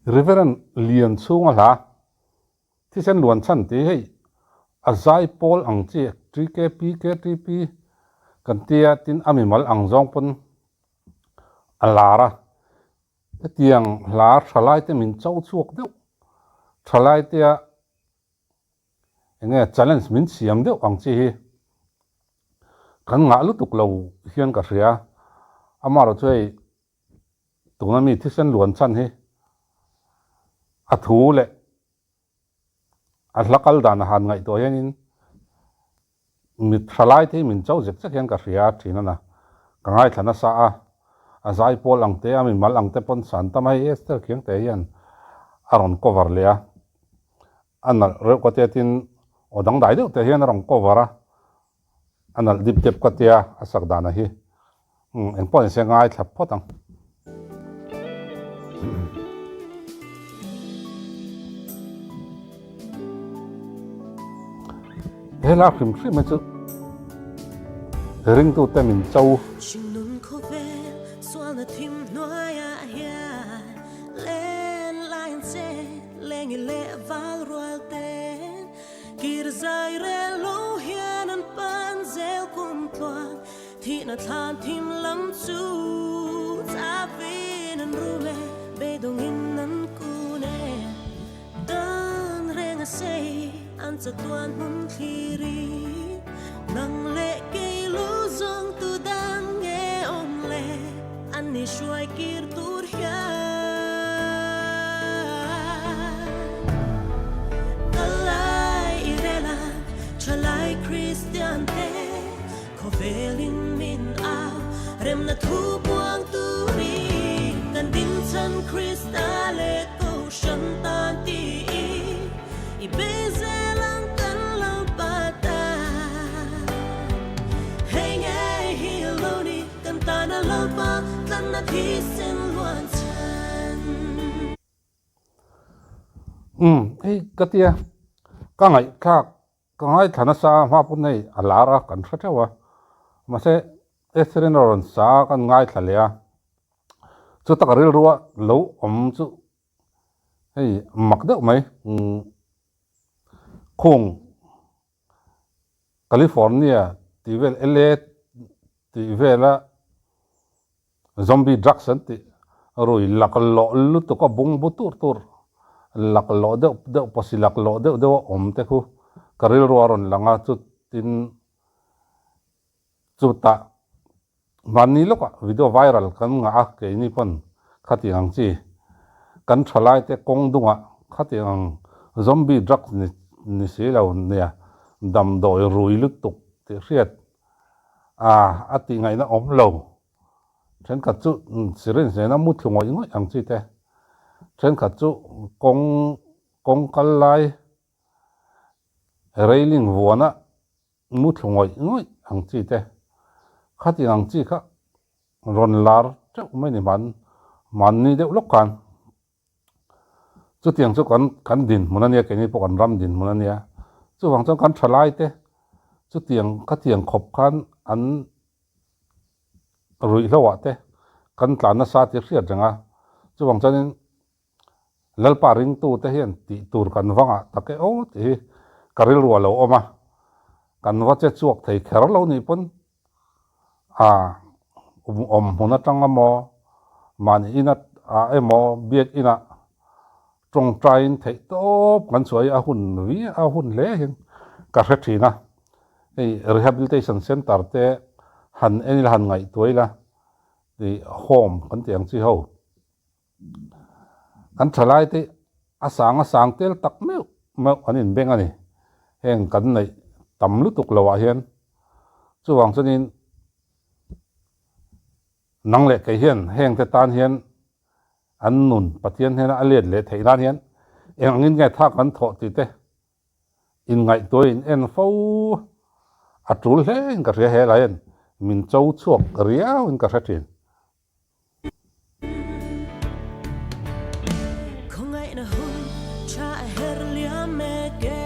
Reverend Lianchhunga hla thisen luan chhan tih hei a zai pawl ang chi TKP KTP kan tia tin a mimal ang zawng pawn a lar a. Hetiang hla thalaite min cho chhuak deuh thalaitea Enge challenge min siam deuh ang chi hi kan ngah lutuk lo hian ka hria. Amaherawh chu hei tuna mi thisen luan chhan hi a thu leh a hla kal dan a han ngaihtuah hianin Mi thalai te hi min cho zek zek hian ka hria thin a na. Ka ngaithla nasa a, a zai pawl ang te, a mimal ang te pawn san tam a, hei Esther khiang te hian a rawn cover leh a, a nalh reuh ka tia tin aw dangdai deuh te hian a rawn cover a, a nalh dip dep ka tia a sak dan a hi. Umm engpawh nise ngaithla phawt ang. He hla hrim hrim hi chu ringtute min cho. Thihna thlan thim lam chu chapin an rum e, beidawngin an kun e. Dan reng a sei an chatuan hmun thlir i, nang leh kei lu zawng tu dang nge awm le, an ni hruai kir tur hian. Kal lai i rel a, thalai Kristian te. Khawvelin min au remna thu puang turin kan dinchhan Krista leh Kohhran tan tiin i beizel ang kan lo pat a. Hei ngei hi lo ni kan tana Lalpa tlanna thisen luan chhan. Umm hei ka tia ka ngaihthlak Ka ngaithla nasa a, hma pawn hei a lar a, kan hre theuh a. Mahse, Estheri'n a rawn sa a, kan ngaithla leh a. Chu taka rilrua lo awm chu hei mak deuh mai. Khung California tih vel, LA tih vela Zombie drugs an tih rui laklawh lutuk a bung bu tur tur laklawh deuh deuh pawsi laklawh deuh deuh a awm te khu ka rilru a rawn lang a chutin chutah mahni lawkah video viral kan ngah a keini pawn khatiang ang chi kan thalai te kawng dungah khatiang ang zombie drugs ni ni si lo nia damdawi rui lutuk tih hriat A, a tih ngaihna awm lo. Thenkhat chu syringe nena mu thlu ngawih ngawih ang chi te. Thenkhat chu kawng kawng kal lai railing vuana mu thlu ngawih ngawih ang chi te. Khating ang chi kha rawn lar teuh mai ni hman hmanni deuh lawk khan. Chutiang chu kan kan dinhmun a nia, keini pawh kan ram dinhmun a nia. Chuvang chuan kan thalai te chutiang khatiang khawp khan an ruihhlo ah te kan tlan nasa tih hriat reng a. Chuvang chuanin Lalpa ringtu te hian tih tur kan va ngah tak e aw tih hi ka rilru a lo awm a. Kan va che chhuak thei kher lo nih pawn a awm hmun atang emaw mahni ina ah emaw biak inah tawngtaiin theih tawp kan chhuah hi a hun vi a hun hle hian ka hre thin a, hei rehabilitation centre te han en ila han ngaihtuah ila tih home kan tih ang chi ho kan thalai te a sang a sang tel tak meuh meuh an inbeng a ni heng kan neih tam lutuk lo ah hian chuvang chuanin nang leh kei hian heng te tan hian an nun Pathian hnena a let leh theih nan hian eng angin nge thak an thawh tih te inngaihtuah in en fo a tul hle in ka hria helai hian min cho chhuak riau in ka hre thin. Khawngaihna hun tha a her liam mek e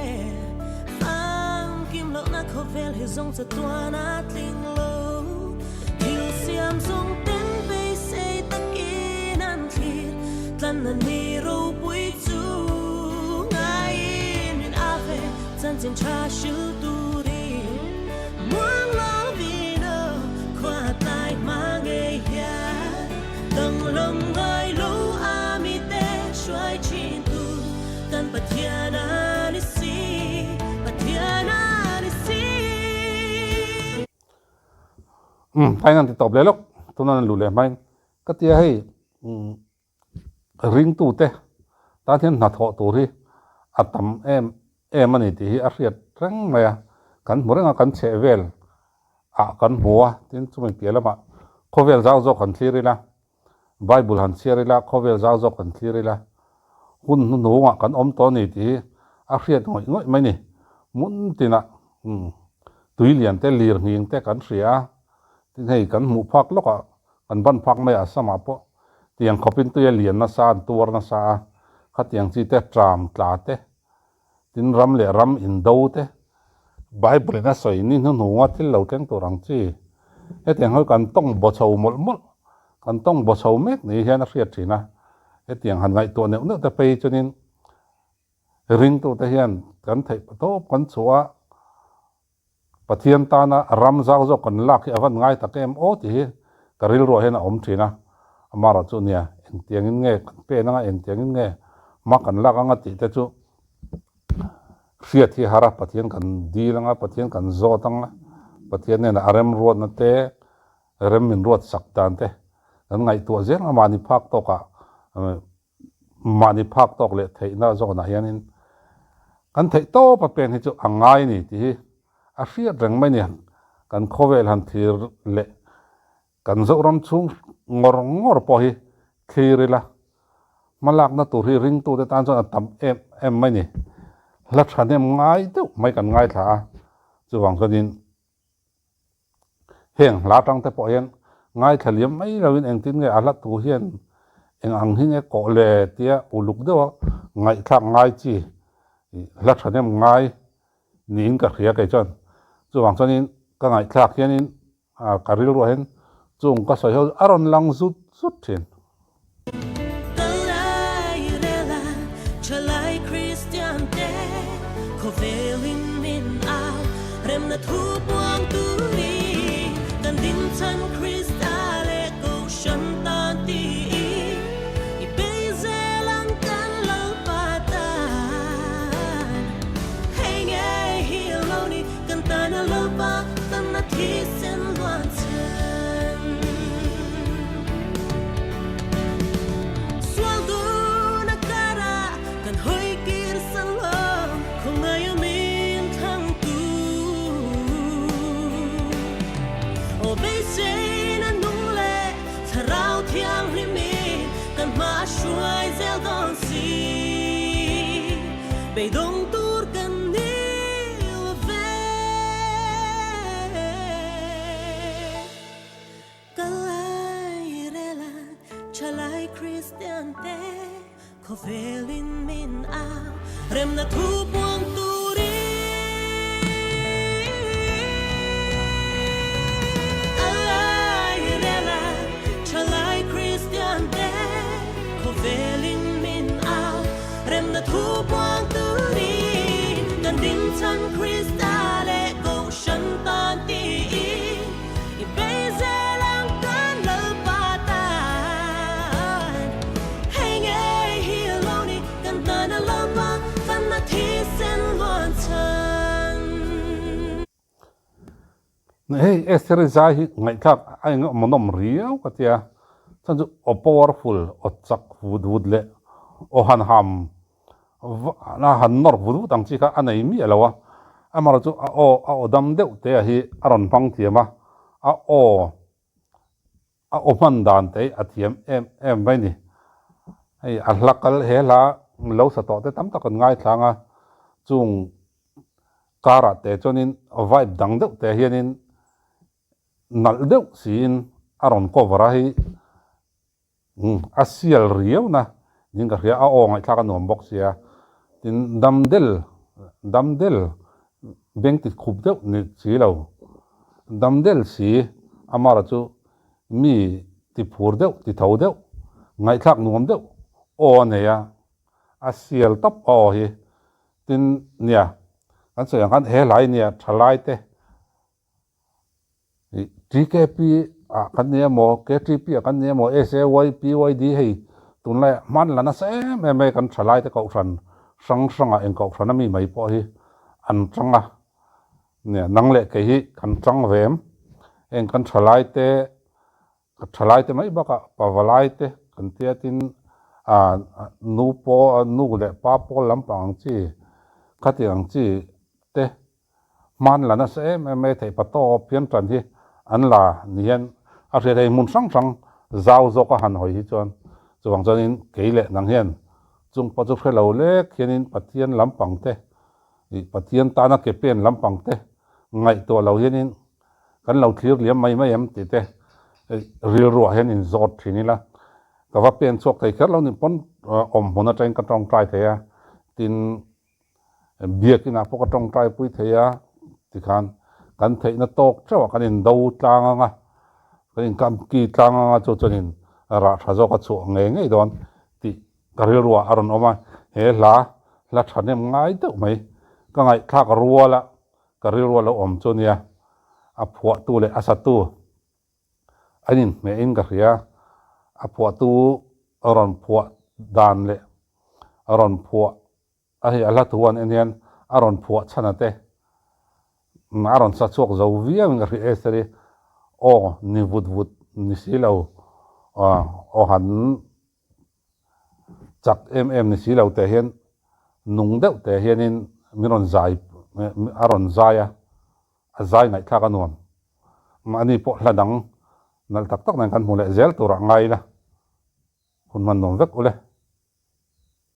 Famkim lohna khawvel hi zawng chatuan a tling lo Thil siam zawng ten beisei takin an thlir Tlanna ni ropui. Chanchin tha hril turin muang lovin aw khua tlai hma ngei hian danglam ngai lo a mite hruai thin tu kan Pathian a ni si, Pathian a ni si. Umm tlaiin an ti tawp leh lawk, tuna an luh leh hmain ka tia hei umm Ringtute tan hian hnathawh tur hi a tam em em a ni tih hi a hriat reng mai a, kan hmu reng a, kan chheh vel ah kan hmu a, tin chumi piah lamah khawvel zau zawk han thlir ila, Bible han chhiar ila, khawvel zau zawk han thlir ila, hun hnuhnungah kan awm tawh a ni tih hi a hriat ngawih ngawih mai a ni. Hmun tinah tui lian te, lir nghing te kan hria a, tin hei kan hmuh phak lawkah Kan ban phak mai Assam-ah pawh tiang khawpin tui a lian nasa, an tuar nasa a, khatiang chi te, tram tla te, tin ram leh ram indo te, Bible in a sawi ni hnuhnunga thil lo thleng tur ang chi, hetiang ho hi kan tawng baw chho mawlh mawlh, kan tawng baw chho mek ni hian a hriat thin a, hetiang han ngaihtuah neuh neuh te phei chuanin ringtute hian kan theih tawp kan chhuah a, Pathian tana ram zau zawk kan lak hi a van ngai tak em aw tih hi ka rilruah hian a awm thin a, amarawh chu nia engtiangin nge kan pen anga engtiangin nge hma kan lak anga tih te chu hriat hi a har a, Pathian kan dil anga Pathian kan zawt anga Pathian hnenah a remruatna te rem min ruat sak dan te kan ngaihtuah zel anga mahni phak tawkah Mahni phak tawk leh theihna zawnah hianin kan theih tawp a pen hi chu a ngai a ni tih hi a hriat reng mai a ni. Kan khawvel han thlir leh kan Zoram chhung ngawr ngawr pawh hi thlir ila hmalakna tur hi ringtute tan chuan a tam em em mai a ni. Hla thahnem ngai deuh mai kan ngaithla a, chuvang chuanin Heng hla tang te pawh hian ngaithla liam mai loin engtin nge a hla tu hian eng ang hi nge kawh le tia uluk deuha ngaihthlak ngai chi hla thahnem ngai niin ka hria kei chuan. Chuvang chuanin ka ngaihthlak hianin ka rilruah hian chung ka sawi ho a rawn lang zut zut thin. Ka lai rel a, thalai Kristian te khawvelin min au, remna thu puang turin kan dinchhan Krista leh Kohhran tan tiin i bei zel ang kan lo pa tan. Hei ngei hi a lo ni kan tan a lo pa tanna thisen luan chhan. Sual dun a kar a, kan hawi kir san lo, khawngaih a min thlang tu. Aw beisein a nung leh thlarau thianghlim in kan hma a hruai zel dawn si. Beidawng tur kan ni lo ve. Ka lai rel a, thalai Kristian te khawvelin min au remna thu puang turin. Ka lai rel a, thalai Kristian te khawvelin min au remna thu puang turin. Kan dingchhan Krista leh Kohhran tan tiin. I bei zel ang kan Lalpa tan. Hei ngei hi a lo ni kan tan a Lalpa fanna thisen luan chhan. Hei Esther-i zai hi ngaihthlak a eng emaw nawm riau ka tia, chhan chu aw powerful, aw chak vut vut leh aw han ham a han nawr vut vut ang chi kha a nei miah lo a, amaherawh chu a aw a aw dam deuh te ah hi a rawn hmang thiam a, a aw a aw hman dan te hi a thiam em em mai a ni. Hei a hla kal he hla lo sa tawh te tam tak an ngaithlang a, chung karah te chuanin vibe dang deuh te hianin nalh deuh siin a rawn cover a hei. Umm a sial riau na ning ka hria a aw ngaihthlak a nuam bawk sia tin dam del dam del beng ti khup deuh ni si lo dam del si amara chu mi ti phur deuh ti tho deuh ngaihthlak nuam deuh aw a nei a a sial tawp a aw hi tin nia. Kan sawi ang khan he hlai nia thalai te ih TKP ah kan ni emaw KTP ah kan ni emaw SAY PYD hei tunlai ah hman la nasa em em mai kan thalai te kohhran hrang hrang ah eng kohhran ami mai pawh hi an tang a nia nang leh kei hi kan tang ve em heng kan thalai te Ka thalai te mai bakah pavalai te kan tia tin ah nu pawl nu leh pa pawl lampang ang chi khati ang chi te hman la nasa em em mai theih pa tawp hian tan hi an la ni hian a hriat hei hmun hrang hrang zau zawk a han hawi hi chuan chuvang chuanin kei leh nang hian chung pawh chu hre lo lek hianin Pathian lampang te ih Pathian tana ke pen lampang te ngaihtuah lo hianin Kan lo thlir liam mai mai em tih te rilruah hian in zawt thin ila, ka va pen chhuak thei kher lo ni pawn awm hmun atangin ka tawngtai thei a, tin biakinah pawh ka tawngtai pui thei a tikhan kan theihna tawk theuh ah kan in do tlang ang a, kan in kam ki tlang ang a chu chuanin rah tha zawk a chhuah ngei ngei dawn tih ka rilruah a rawn awm a, he hla hla thahnem ngai deuh mai ka ngaihthlak rual a. Ka rilru a lo awm chu nia, a phuahtu leh a satu an inhmeh in ka hria, a phuahtu a rawn phuah dan leh a rawn phuah a hei a hla thu an en hian a rawn phuah chhan a te a rawn sa chhuak zo viau in ka hria Esther i aw ni vut vut ni si lo aw han Chak em em ni si lo teh hian nung deuh teh hianin min rawn zai a rawn zai a, a zai ngaihthlak a nuam. Mahni pawh hla dang nalh tak tak nen kan hmu leh zel turah ngai ila, hun hman nuam vek ule.